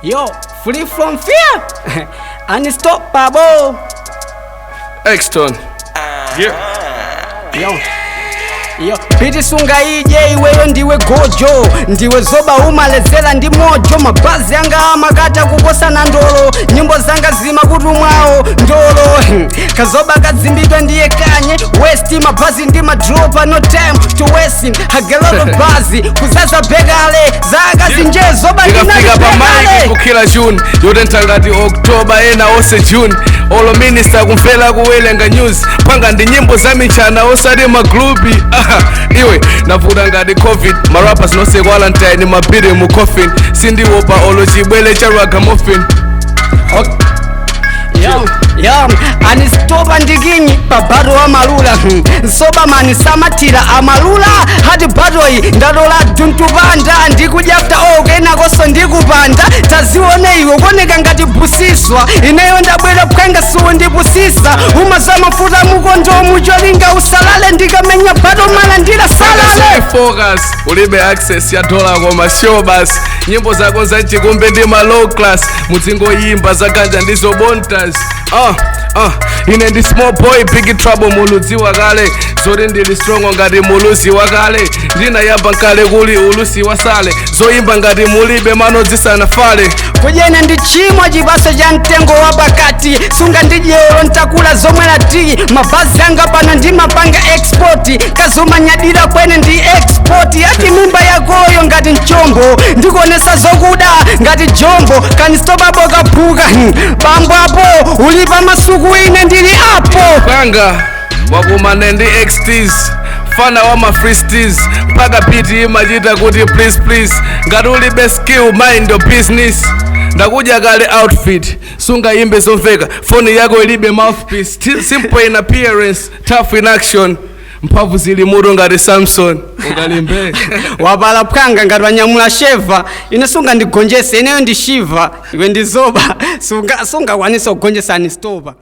Yo, free from fear. Unstoppable. Exton. Yeah. Yo. Yo, piti sungaidye iweyo, ndiwe gojo, ndiwe zoba, umalezera ndi mojo. Mabazi anga amakata kuposana ndolo, nyimbo zanga zimakutumwawo ndolo. Kazoba kadzimbidwa ndiye Kanye West. Mabazi ndi madropa, no time to waste. Hagelolo bazi kuzaza bekale zakazinje zoba. Ndikafika pa mic kukhila June yotentha ngati October, ena ose June. Olo minister kumvera kuwelenga news, panga ndi nyimbo za michana osati magrupi. Aha, iwe navuta ngati COVID. Marappers nonse quarantine, mapiri mu coffin. Sindiopa olo chibwele cha ragamuffin. Okay. Yo, yo, anistopa ndikinyi pabhato wa malula. Nsoba mani samatira amalula hati bhatoi ndatola tuntupanda ndikudya after all kenakonso ndikupanda. Tazione iwe, kuoneka ngati busiswa. Ineyo ndabwera phwenga, siundipusisa. Umaza mafuta mukondomu cholinga usalale. Ndikamenya bhato malandira salale. Focus, ulibe access ya dola koma showbas. Nyimbo zako zachikumbe ndi ma low class, mudzingoyimba zaganja ndizo bontas. Ine ndi small boy big trouble, muludziwa kale zoti ndili strong ngati muluzi wakale. Ndinayamba nkale kuli ulusi wasale, zoyimba ngati mulibe mano zisanafale. Kudyene ndi chimwa chipaso cha mtengo wa pakati. Sunga ndidyero ntakula zomwe lati. Mabazi anga pano ndimapanga export, kazumanyadira kwene ndi export. Ati mimba yakoyo ngati mchombo, ndikuonesa zokuda ngati jombo. Kanistopa kaphuka bambo apo uli pa masuku, ine ndili apo. Panga wakumane ndi xts fana wa ma freestis mpaka pt imachita kuti please please. Ngati ulibe skill, mind your business. Ndakudya kale outfit, sungayimbe zomveka, foni yako ilibe mouthpiece. Simple in appearance, tough in action, mphamvu zili mutu ngati Samson, ungalimbe. Wapala phwanga ngati wanyamula sheva. Ine sungandigonjese, ineyo ndi Shiva, iwe ndi zoba. Sungakwanisa kugonjesa Anistopa.